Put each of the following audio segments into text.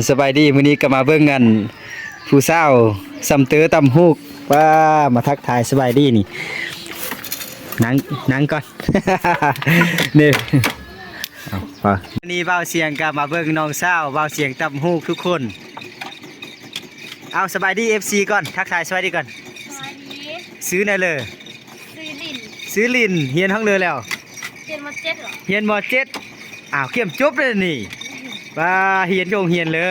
ສະບາຍດີ ມື້ນີ້ກໍມາເບິ່ງອັນຜູ້ສາວຊຳເຕີຕຳຫູກ. ວ້າ ມາທັກທາຍສະບາຍດີນີ້ ນັ່ງ ນັ່ງກ່ອນ ນີ້ ເອົາ ນີ້ບ່າວສຽງກໍມາເບິ່ງນ້ອງສາວບ່າວສຽງຕຳຫູກທຸກຄົນ. ເອົາ ສະບາຍດີ ເອັຟຊີ ກ່ອນ ທັກທາຍສະບາຍດີກ່ອນ. ສະບາຍດີ. ຊື່ແນວເລີ? ຊື່ລິນ. ຊື່ລິນ ຮຽນຫ້ອງເລີແລ້ວ? ຮຽນ ມ.ເຈັດ ເນາະ. ຮຽນ ມ.ເຈັດ. ອ້າວ ກຽມຈົບແລ້ວນີ້. ວ້າ ຮຽນຢູ່ໂຮງຮຽນເລີ?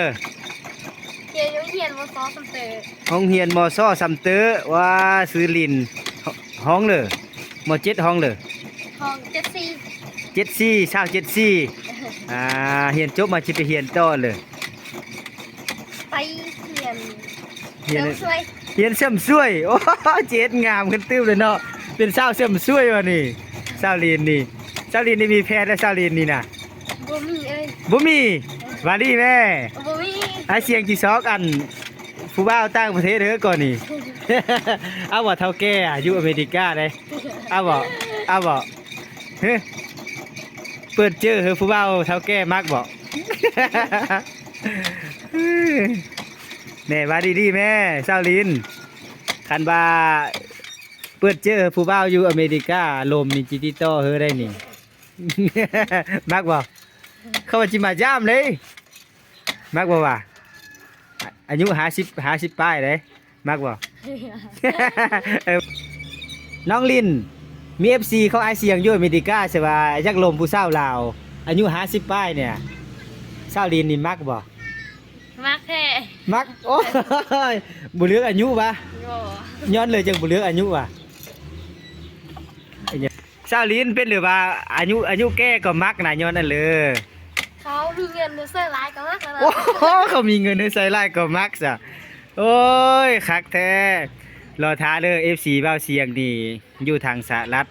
ຮຽນຢູ່ໂຮງຮຽນ ມ.ຊ ຊຳເຕີ. ໂຮງຮຽນ ມ.ຊ ຊຳເຕີ. ວ້າ ຊື່ລິນ ຫ້ອງເລີ? ມ.ເຈັດ ຫ້ອງເລີ? ຫ້ອງ ເຈັດສີ່. ເຈັດສີ່ ຊາວເຈັດສີ່. ອ່າ ຮຽນຈົບມາຊິໄປຮຽນຕໍ່ເລີ? ໄປຮຽນ ຮຽນເສີມສວຍ. ຮຽນເສີມສວຍ. ໂອ້ ເຈັດງາມຂຶ້ນຕື່ມເລີຍເນາະ ເປັນສາວເສີມສວຍວະນີ້. ສາວລິນນີ້ ສາວລິນນີ້ມີແຟນແລ້ວ ສາວລິນນີ້ນະ? ບໍ່ມີເອີຍ. ບໍ່ມີ? ຫວັດດີແມ່. ບໍ່ມີ. ອ້າຍສຽງຊິຊອກອັນຜູ້ບ່າວຕ່າງປະເທດເດີ້ກ່ອນນີ້. ເອົາບໍ່ ເຖົ້າແກ່ຢູ່ອາເມລິກາເດ້? ເອົາບໍ່ ເອົາບໍ່? ຮຶ ເປີດເຈີໃຫ້ຜູ້ບ່າວເຖົ້າແກ່ມັກບໍ່? ແມ່ວ່າດີໆ ແມ່ ສາວລິນ ຄັນວ່າເປີດເຈີໃຫ້ຜູ້ບ່າວຢູ່ອາເມລິກາລົມນີ້ ຊິຕິດຕໍ່ເຮີໄດ້ນີ້. ມັກບໍ່? ເຂົາວ່າຊິມາຢາມເດ້. ມັກບໍ່ຫວາ? ອາ ອາຍຸຫ້າສິບ ຫ້າສິບປາຍເດ້. ມັກບໍ່? ເອີ ນ້ອງລິນ ມີເອັຟຊີຂອງອ້າຍສຽງຢູ່ອາເມລິກາ ເຊື່ອວ່າຢາກລົມຜູ້ສາວລາວອາຍຸຫ້າສິບປາຍນີ້ ສາວລິນນີ້ມັກບໍ່? ມັກແທ້. ມັກ. ໂອ້ຍ ບໍ່ເລືອກອາຍຸຫວາ? ບໍ່. ຍ້ອນເລີຍຈັ່ງບໍ່ເລືອກອາຍຸຫວາ? ສາວລິນ ເປັນຫຼືວ່າອາຍຸ ອາຍຸແກ່ກໍມັກນະ ຍ້ອນອັນເລີ? ເຂົາມີເງິນໃຊ້ຫຼາຍກໍມັກແລ້ວນະ. ໂອ້ ເຂົາມີເງິນໃຫ້ໃຊ້ຫຼາຍກໍມັກຊະ. ໂອ້ຍ ຄັກແທ້. ລໍຖ້າເດີ ເອັຟຊີບ່າວສຽງນີ້ຢູ່ທາງສະຫະລັດ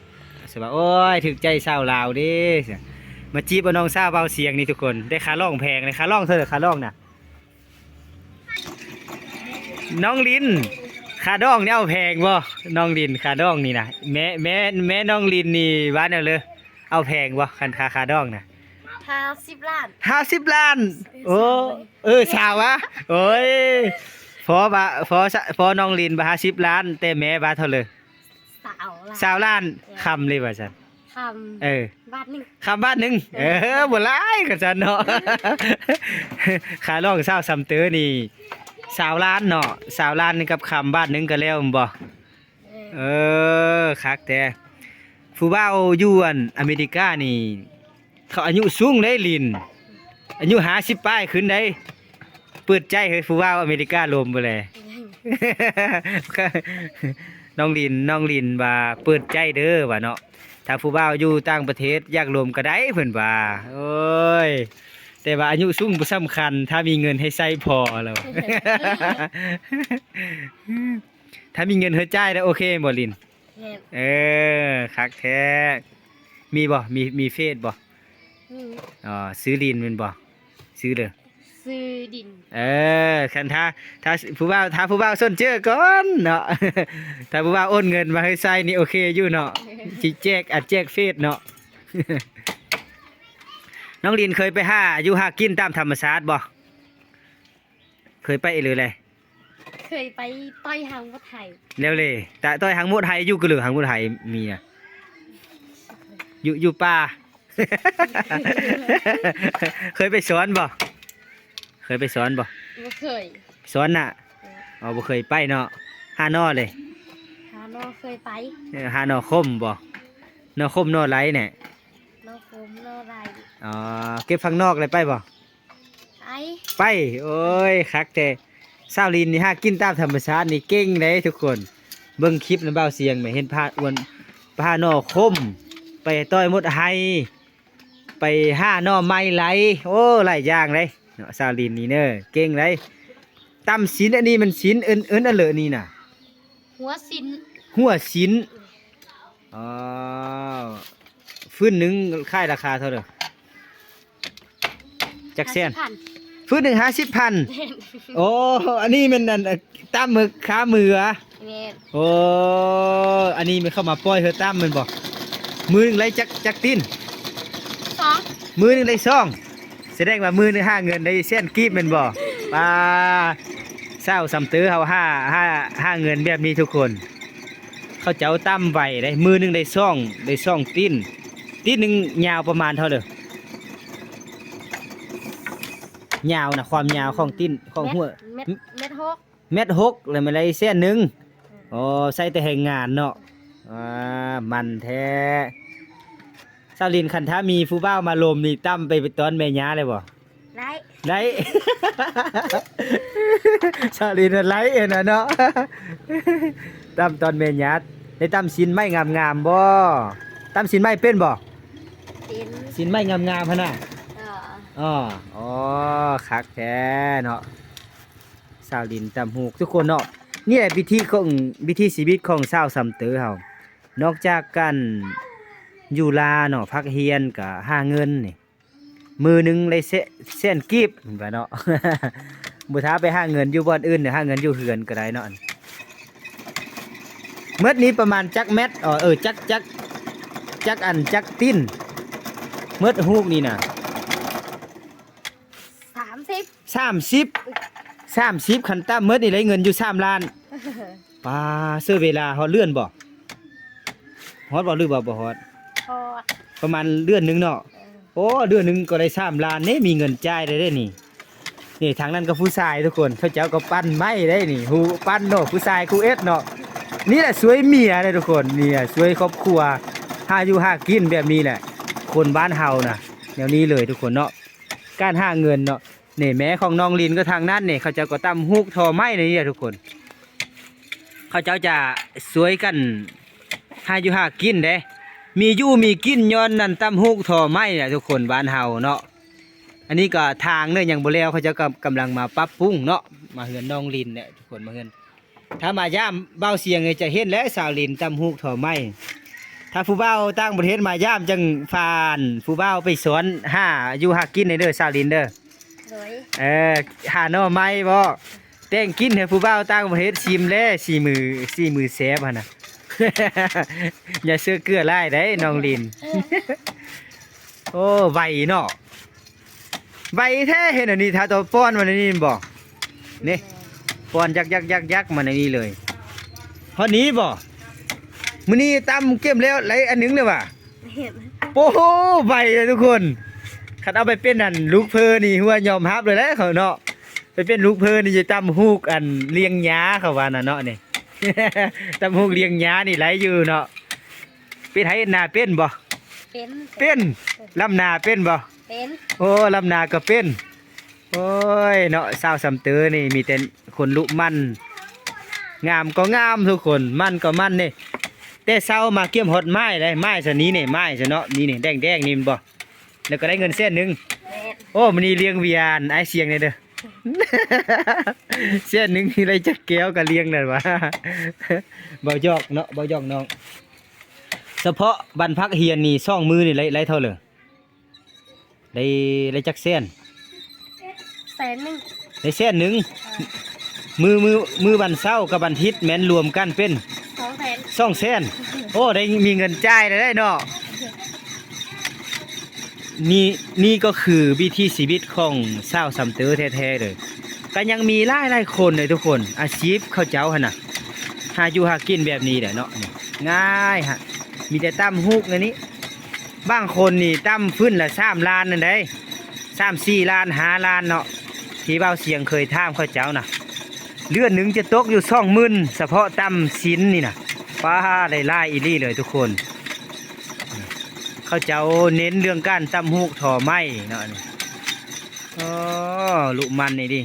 ສະວ່າ ໂອ້ຍ ຖືກໃຈສາວລາວເດ້ ມາຈີບເອົານ້ອງສາວບ່າວສຽງນີ້ທຸກຄົນ. ແຕ່ຄ່າລອງແພງເດ້. ຄ່າລອງເທົ່າໃດ? ຄ່າລອງນະ ນ້ອງລິນ ຄ່າດອງນີ້ເອົາແພງບໍ່? ນ້ອງລິນ ຄ່າດອງນີ້ນະ ແມ່ ແມ່ ແມ່ນ້ອງລິນນີ້ວ່າແນວເລີ ເອົາແພງບໍ່ ຄັນຄ່າ ຄ່າດອງນະ? ຫ້າສິບລ້ານ. ຫ້າສິບລ້ານ. ໂອ້ ເອີ ຊາວຫວາ? ໂອ້ຍ ພໍວ່າ ພໍ ພໍນ້ອງລິນວ່າຫ້າສິບລ້ານ ແຕ່ແມ່ວ່າເທົ່າເລີ? ຊາວລ້ານ. ຊາວລ້ານ. ເອີ ຄຳເລີວ່າຊັ້ນ. ຄຳ ເອີ ບາດໜຶ່ງ. ຄຳບາດໜຶ່ງ. ເອີ ເອີ ບໍ່ຫຼາຍກໍຊັ້ນເນາະ. ຄ່າລອງສາວຊຳເຕີນີ້ຊາວລ້ານເນາະ. ຊາວລ້ານກັບຄຳບາດໜຶ່ງກໍແລ້ວແມ່ນບໍ່? ເອີ ເອີ ຄັກແທ້. ຜູ້ບ່າວຢູ່ອັນອາເມລິການີ້ ເຂົາອາຍຸສູງເດ້ລິນ ອາຍຸຫ້າສິບປາຍຂຶ້ນໄດ໋. ເປີດໃຈໃຫ້ຜູ້ບ່າວອາເມລິກາລົມບໍ່ແລ? ນ້ອງລິນ ນ້ອງລິນວ່າເປີດໃຈເດີວ່າເນາະ ຖ້າຜູ້ບ່າວຢູ່ຕ່າງປະເທດຢາກລົມກໍໄດ້ເພິ່ນວ່າ. ໂອ້ຍ ແຕ່ວ່າອາຍຸສູງບໍ່ສຳຄັນ ຖ້າມີເງິນໃຫ້ໃຊ້ພໍແລ້ວ ຖ້າມີເງິນໃຫ້ຈ່າຍແລ້ວໂອເຄບໍ່ລິນ? ແມ່ນ. ເອີ ຄັກແທ້. ມີບໍ່? ມີ ມີເຟສບໍ່? ມີ. ອໍ ຊື່ລິນແມ່ນບໍ່? ຊື່ເດີ? ຊື່ດິນ. ເອີ ຄັນຖ້າ ຖ້າຜູ້ບ່າວ ຖ້າຜູ້ບ່າວສົນເຈີກ່ອນເນາະ ຖ້າຜູ້ບ່າວໂອນເງິນມາໃຫ້ໃຊ້ນີ້ໂອເຄຢູ່ເນາະ ຊິແຈກ ອາ ແຈກເຟສເນາະ. ນ້ອງລິນເຄີຍໄປຫາຢູ່ຫາກິນຕາມທຳມະຊາດບໍ່? ເຄີຍໄປອີ່ຫຼີແລ? ເຄີຍໄປຕ່ອຍຫາງມົດໄຫ. ແລ້ວເລ ຕະ ຕ່ອຍຫາງມົດໄຫຢູ່ກະເລີ ຫາງມົດໄຫມີນະ ຢູ່ ຢູ່ປ່າ. ເຄີຍໄປສອນບໍ່? ເຄີຍໄປສອນບໍ່? ບໍ່ເຄີຍ. ສອນນະ? ເອີ ອໍ ບໍ່ເຄີຍໄປເນາະ. ຫາໜໍ່ເລ? ຫາໜໍ່ເຄີຍໄປ. ເອີ ຫາໜໍ່ຂົມບໍ່? ໜໍ່ຂົມ ໜໍ່ໄລແນ່? ໜໍ່ຂົມ ໜໍ່ໄລ. ອໍ ເກັບຜັກນອກໄດ້ໄປບໍ່? ໄປ ໄປ. ໂອ້ຍ ຄັກແທ້. ສາວລິນນີ້ຫາກິນຕາມທຳມະຊາດນີ້ເກັ່ງເດ້ທຸກຄົນ. ເບິ່ງຄລິບນຳບ່າວສຽງແມ່ ເຫັນພາອ້ວນ ໄປຫາໜໍ່ຂົມ ໄປຕ່ອຍມົດໄຫ ໄປຫາໜໍ່ໄມ້ໄລ ໂອ້ ຫຼາຍຢ່າງເດ້ເນາະ. ສາວລິນນີ້ເນີ ເກັ່ງເດ້. ຕຳຊີ້ນ ອັນນີ້ມັນຊີ້ນ ເອີ້ນ ເອີ້ນອັນເລີນີ້ນະ? ຫົວຊີ້ນ. ຫົວຊີ້ນ. ອໍ ຟືນໜຶ່ງຂາຍລາຄາເທົ່າໃດ? ຈັກແສນ? ຫ້າສິບພັນ. ຟືນໜຶ່ງຫ້າສິບພັນ. ແມ່ນ. ໂອ້ ອັນນີ້ແມ່ນອັນ ຕຳມື້ຄ້າມືຫວາ? ແມ່ນ. ໂອ້ ອັນນີ້ແມ່ນເຂົາມາປ່ອຍເຮີຕຳແມ່ນບໍ່? ມື້ໜຶ່ງໄດ້ຈັກ ຈັກຕີນ? ສອງ. ມື້ໜຶ່ງໄດ້ສອງ. ສະແດງວ່າມື້ໜຶ່ງຫາເງິນໄດ້ແສນກີບແມ່ນບໍ່? ປາ ຊາວຊຳເຕີເຮົາຫາ ຫາ ຫາເງິນແບບນີ້ທຸກຄົນ. ເຂົາເຈົ້າຕຳໄວເດ້ ມື້ໜຶ່ງໄດ້ສອງ ໄດ້ສອງຕີນ. ຕີນໜຶ່ງຍາວປະມານເທົ່າໃດ? ຍາວນະ ຄວາມຍາວຂອງຕີນ ຂອງຫົວ ແມັດ ແມັດຫົກ ແມັດຫົກ ແລ້ວແມ່ນໄດ້ແສນໜຶ່ງ. ອືມ ອໍ ໃຊ້ແຕ່ແຮງງານເນາະ. ອືມ ອາ ມັນແທ້. ສາວລິນ ຄັນຖ້າມີຜູ້ບ່າວມາລົມນີ້ ຕຳໄປຕອນແມ່ຍ່າໄດ້ບໍ່? ໄດ້ ໄດ້. ສາວລິນນະໄດ້ຫັ້ນນະເນາະ ຕຳຕອນແມ່ຍ່າ. ໄດ້ຕຳຊີ້ນໄມ້ງາມໆບໍ່? ຕຳຊີ້ນໄມ້ເປັນບໍ່? ເປັນ. ຊີ້ນໄມ້ງາມໆຫັ້ນນະ? ເອີ ອໍ ອໍ ຄັກແທ້ເນາະ. ສາວລິນຕຳຫູກ ທຸກຄົນເນາະ. ນີ້ແຫຼະວິທີຂອງ ວິຖີຊີວິດຂອງຊາວຊຳເຕີເຮົາ. ນອກຈາກການຢູ່ລາເນາະ ພັກຮຽນກະຫາເງິນນີ້ ມື້ໜຶ່ງໄດ້ແສ ແສນກີບ ເພິ່ນວ່າເນາະ. ບໍ່ຖ້າໄປຫາເງິນຢູ່ບ່ອນອື່ນ ຫາເງິນຢູ່ເຮືອນກໍໄດ້ເນາະ. ໝົດນີ້ປະມານຈັກແມັດ? ອໍ ເອີ ຈັກ ຈັກ ຈັກອັນ ຈັກຕີນ? ໝົດຫູກນີ້ນະ ສາມສິບ ສາມສິບ ສາມສິບ ຄັນຕຳໝົດນີ້ໄດ້ເງິນຢູ່ສາມລ້ານ. ປາ ເສີເວລາຮອດເດືອນບໍ່? ຮອດບໍ່ ຫຼືວ່າບໍ່ຮອດ? ຮອດ ປະມານເດືອນໜຶ່ງເນາະ. ເອີ ໂອ້ ເດືອນໜຶ່ງກໍໄດ້ສາມລ້ານເດ້ ມີເງິນຈ່າຍໄດ້ເດ້ນີ້. ນີ້ທາງນັ້ນກໍຜູ້ຊາຍທຸກຄົນ ເຂົາເຈົ້າກໍປັ້ນໄມ້ໄດ້ນີ້ ຮູ້ປັ້ນເນາະ ຜູ້ຊາຍຄູ່ເອັດເນາະ. ນີ້ແຫຼະຊ່ວຍເມຍເດ້ທຸກຄົນ ນີ້ຊ່ວຍຄອບຄົວ ຫາຢູ່ຫາກິນແບບນີ້ແຫຼະ ຄົນບ້ານເຮົານະ ແນວນີ້ເລີຍທຸກຄົນເນາະ ການຫາເງິນເນາະ. ນີ້ແມ່ຂອງນ້ອງລິນກໍທາງນັ້ນນີ້ ເຂົາເຈົ້າກໍຕຳຫູກທໍໄມ້ໃນນີ້ແຫຼະທຸກຄົນ. ເຂົາເຈົ້າຈະຊ່ວຍກັນຫາຢູ່ຫາກິນເດ້ ມີຢູ່ມີກິນຍ້ອນນັ້ນຕຳຫູກທໍໄມ້ແຫຼະທຸກຄົນ ບ້ານເຮົາເນາະ. ອັນນີ້ກໍທາງເນີ ຍັງບໍ່ແລ້ວ ເຂົາເຈົ້າກໍກຳລັງມາປັບປຸງເນາະ. ມາເຮືອນນ້ອງລິນແຫຼະທຸກຄົນ ມາເຮືອນ ຖ້າມາຢາມບ່າວຊຽງນີ້ຈະເຫັນແຫຼະ ສາວລິນຕຳຫູກທໍໄມ້. ຖ້າຜູ້ບ່າວຕ່າງປະເທດມາຢາມ ຈັ່ງພາຜູ້ບ່າວໄປສອນຫາຢູ່ຫາກິນໃຫ້ເດີ ສາວລິນເດີ. ໂດຍ ເອີ ຫາໜໍ່ໄມ້ບໍ ແຕ່ງກິນໃຫ້ຜູ້ບ່າວຕ່າງປະເທດຊີມແລ ສີມື ສີມືແຊບຫັ້ນນະ. ຢ່າເຊື່ອເກືອຫຼາຍໄດ໋ນ້ອງລິນ. ໂອ້ ໄວເນາະ ໄວແທ້. ເຫັນອັນນີ້ ຖ້າຕົວປ້ອນມັນອັນນີ້ແມ່ນບໍ່? ນີ້ ປ້ອນຍັກໆໆໆ ມາໃນນີ້ເລີຍ. ຮອດນີ້ບໍ່? ມື້ນີ້ຕຳເກັບແລ້ວໄດ້ອັນໜຶ່ງແລ້ວຫວາ? ໂອ້ໂຫ ໄວເລີຍທຸກຄົນ. ຄັນເອົາໄປເປັນອັນລູກເພີນີ້ ຫົວຍອມຮັບເລີຍແຫຼະເຂົາເນາະ. ໄປເປັນລູກເພີນີ້ຈະຕຳຫູກອັນລ້ຽງຫຍ້າ ເຂົາວ່ານະເນາະນີ້. ຕຳຫູກລ້ຽງຫຍ້ານີ້ໄດ້ຢູ່ເນາະ. ເປັນໄຮ່ເຮັດນາເປັນບໍ່? ເປັນ ເປັນ. ລຳນາເປັນບໍ່? ເປັນ. ໂອ້ ລຳນາກໍເປັນ. ໂອ້ຍເນາະ ຊາວຊຳເຕີນີ້ມີແຕ່ຄົນລຸໝັ່ນ ງາມກໍງາມທຸກຄົນ ໝັ່ນກໍໝັ່ນເດ້. ແຕ່ເຊົ້າມາກຽມຮອດໝາຍໄດ໋ ໝາຍຊະນີ້ນີ້ ໝາຍຊະເນາະ ນີ້ນີ້ແດງໆນີ້ແມ່ນບໍ່? ແລ້ວກໍໄດ້ເງິນແສນໜຶ່ງ. ແມ່ນ. ໂອ້ ມື້ນີ້ລ້ຽງເບຍອ້າຍຊຽງແດ່ເດີ. ແສນໜຶ່ງນີ້ໄດ້ຈັກແກ້ວກໍລ້ຽງນັ້ນຫວາ. ເວົ້າຢອກເນາະ ເວົ້າຢອກນ້ອງ. ສະເພາະບັນພັກຮຽນນີ້ ສອງມື້ນີ້ໄດ້ ໄດ້ເທົ່າໃດ? ໄດ້ ໄດ້ຈັກແສນ? ແສນໜຶ່ງ. ໄດ້ແສນໜຶ່ງ. ເອີ ມື້ ມື້ ມື້ວັນເສົາກັບວັນທິດແມ່ນລວມກັນເປັນ ສອງແສນ. ສອງແສນ. ໂອ້ ໄດ້ມີເງິນຈ່າຍແລ້ວເນາະ. ນີ້ ນີ້ກໍຄືວິຖີຊີວິດຂອງຊາວຊຳເຕີແທ້ໆເລີຍ. ກໍຍັງມີຫຼາຍໆຄົນເດ້ທຸກຄົນ ອາຊີບເຂົາເຈົ້າຫັ້ນນະ ຫາຢູ່ຫາກິນແບບນີ້ແຫຼະເນາະ. ນີ້ ງ່າຍຮະ ມີແຕ່ຕຳຫູກແນວນີ້. ບາງຄົນນີ້ຕຳຟືນລະສາມລ້ານນັ້ນໃດ໋ ສາມສີ່ລ້ານ ຫ້າລ້ານເນາະ. ທີ່ບ່າວຊຽງເຄີຍຖາມເຂົາເຈົ້ານະ ເດືອນໜຶ່ງຈະຕົກຢູ່ສອງໝື່ນ ສະເພາະຕຳຊີ້ນນີ້ນະ. ປ້າ ໄດ້ຫຼາຍອີ່ຫຼີເລີຍທຸກຄົນ. ເຂົາເຈົ້າເນັ້ນເລື່ອງການຕຳຫູກທໍໄມ້ເນາະ. ອໍ ລຸໝັ່ນອີ່ຫຼີ.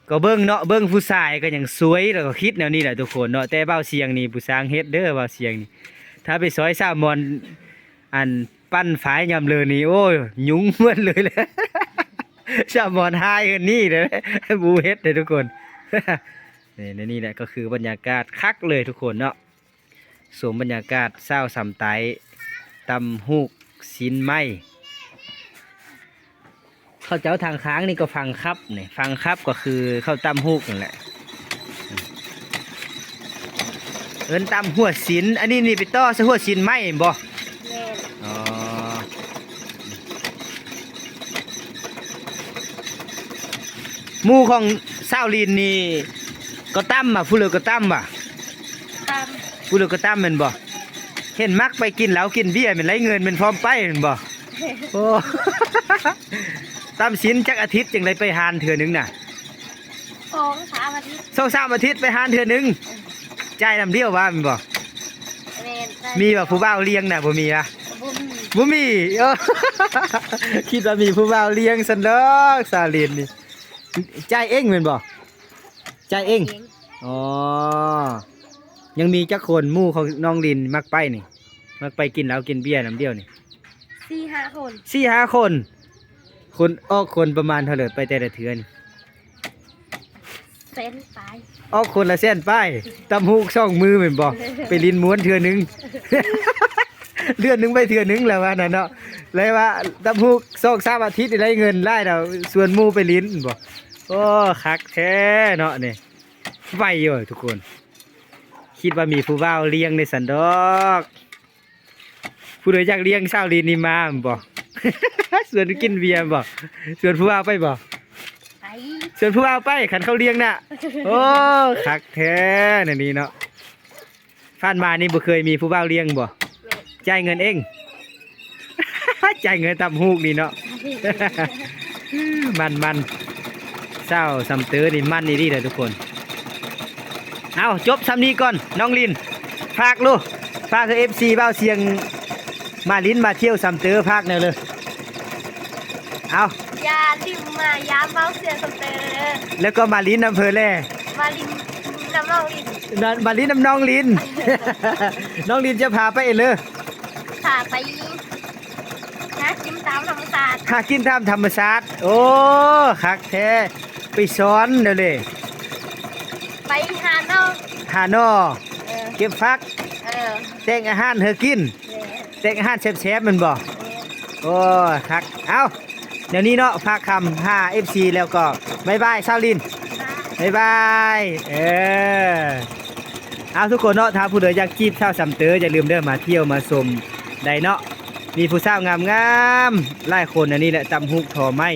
ກໍເບິ່ງເນາະ ເບິ່ງຜູ້ຊາຍກໍຍັງຊ່ວຍ ແລ້ວກໍຄິດແນວນີ້ແຫຼະທຸກຄົນເນາະ. ແຕ່ບ່າວຊຽງນີ້ ຜູ້ຊ່າງເຮັດເດີ ບ່າວຊຽງນີ້. ຖ້າໄປຊ່ອຍສາວມອນ ອັນ ປັ່ນຝາຍຍາມເລີນີ້ ໂອ້ຍ ຫຍຸ້ງໝົດເລີຍແຫຼະ. ສາວມອນຫາຍເຮືອນນີ້ເດ້ ບໍ່ເຮັດເດ້ທຸກຄົນ. ນີ້ ແນວນີ້ແຫຼະ ກໍຄືບັນຍາກາດຄັກເລີຍທຸກຄົນເນາະ. ຊົມບັນຍາກາດຊາວຊຳໃຕ້ ຕຳຫູກຊີ້ນໄມ້. ເຂົາເຈົ້າທາງຂ້າງນີ້ກໍຟັງຄັບນີ້ ຟັງຄັບກໍຄືເຂົາຕຳຫູກນັ້ນແຫຼະ ເອີ້ນຕຳຫົວຊີ້ນ. ອັນນີ້ນີ້ໄປຕໍ່ໃສ່ຫົວຊີ້ນໄມ້ແມ່ນບໍ່? ແມ່ນ. ອໍ ນີ້ ໝູ່ຂອງສາວລິນນີ້ກໍຕຳຫວາ? ຜູ້ເລີກກໍຕຳຫວາ? ຕຳ. ຜູ້ເລີກກໍຕຳແມ່ນບໍ່? ເຫັນມັກໄປກິນເຫຼົ້າກິນເບຍແມ່ນໄຫຼເງິນແມ່ນພ້ອມໄປແມ່ນບໍ່? ໂອ້ ຕຳສິນຈັກອາທິດຈັ່ງໄດ້ໄປຮ້ານເທື່ອໜຶ່ງນະ? ສອງສາມອາທິດ. ສອງສາມອາທິດໄປຮ້ານເທື່ອໜຶ່ງ. ເອີ ຈ່າຍນຳດຽວຫວາແມ່ນບໍ່? ແມ່ນ. ມີບໍ່ຜູ້ບ່າວລ້ຽງນະ? ບໍ່ມີຫວາ? ບໍ່ມີ. ບໍ່ມີ. ເອີ ຄິດວ່າມີຜູ້ບ່າວລ້ຽງຊັ້ນດອກ ສາວລິນນີ້. ຈ່າຍເອງແມ່ນບໍ່? ຈ່າຍເອງ. ອໍ ຍັງມີຈັກຄົນ ໝູ່ຂອງນ້ອງລິນມັກໄປນີ້? ມັກໄປກິນເຫຼົ້າກິນເບຍນຳດຽວນີ້? ສີ່ຫ້າຄົນ. ສີ່ຫ້າຄົນ. ຄົນ ອອກຄົນປະມານເທົ່າໃດໄປແຕ່ລະເທື່ອນີ້? ແສນປາຍ. ອອກຄົນລະແສນປາຍ. ຕຳຫູກສອງມື້ແມ່ນບໍ່? ໄປຫຼິ້ນມ່ວນເທື່ອໜຶ່ງ ເດືອນໜຶ່ງໄປເທື່ອໜຶ່ງແລ້ວວ່ານັ້ນເນາະ. ແລ້ວວ່າຕຳຫູກສອງສາມອາທິດນີ້ໄດ້ເງິນຫຼາຍແລ້ວ ຊວນໝູ່ໄປຫຼິ້ນແມ່ນບໍ່? ໂອ້ ຄັກແທ້ເນາະນີ້. ໄວຢູ່ທຸກຄົນ. ຄິດວ່າມີຜູ້ບ່າວລ້ຽງໄດ້ຊັ້ນດອກ. ຜູ້ໃດຢາກລ້ຽງສາວລິນນີ້ມາແມ່ນບໍ່? ຊວນກິນເບຍແມ່ນບໍ່? ຊວນຜູ້ບ່າວໄປບໍ່? ໄປ. ຊວນຜູ້ບ່າວໄປ ຄັນເຂົາລ້ຽງນະ. ໂອ້ ຄັກແທ້ແນວນີ້ເນາະ. ຜ່ານມານີ້ບໍ່ເຄີຍມີຜູ້ບ່າວລ້ຽງບໍ່? ແມ່ນ. ຈ່າຍເງິນເອງ. ຈ່າຍເງິນຕຳຫູກນີ້ເນາະ. ມັນໆ ສາວຊຳເຕີນີ້ມັນອີ່ຫຼີເດີທຸກຄົນ. ເອົາ ຈົບຊ່ຳນີ້ກ່ອນ ນ້ອງລິນ ຝາກລູກ ຝາກໃຫ້ເອັຟຊີບ່າວຊຽງ ມາຫຼິ້ນມາທ່ຽວຊຳເຕີ ຝາກແນວເລີຍ. ເອົາ ຢ່າລືມມາຢາມບ່າວຊຽງຊຳເຕີເດີ ແລ້ວກໍມາຫຼິ້ນນຳເພິ່ນແຫຼະ ມາຫຼິ້ນນຳນ້ອງລິນ ນະ ມາຫຼິ້ນນຳນ້ອງລິນ. ນ້ອງລິນຈະພາໄປເລີຍ ພາໄປ ຫາກິນຕາມທຳມະຊາດ ຫາກິນຕາມທຳມະຊາດ. ໂອ້ ຄັກແທ້. ໄປສອນແນວເລີຍ ໄປຫາໜໍ່ ຫາໜໍ່ ເອີ ເກັບຜັກ ເອີ ແຕ່ງອາຫານໃຫ້ກິນ ເອີ ແຕ່ງອາຫານແຊບໆ ແມ່ນບໍ່? ເອີ ໂອ້ ຄັກ. ເອົ້າ ແນວນີ້ເນາະ ຝາກຄຳຫາເອັຟຊີ ແລ້ວກໍບາຍບາຍ ຊາວລິນ ບາຍບາຍ. ເອີ ເອົ້າ ທຸກຄົນເນາະ ຖ້າຜູ້ໃດຢາກຈີບສາວຊຳເຕີ ຢ່າລືມເດີ ມາທ່ຽວມາຊົມໄດ້ເນາະ. ມີຜູ້ສາວງາມໆ ຫຼາຍຄົນ ອັນນີ້ແຫຼະ ຕຳຫູກທໍໄມ້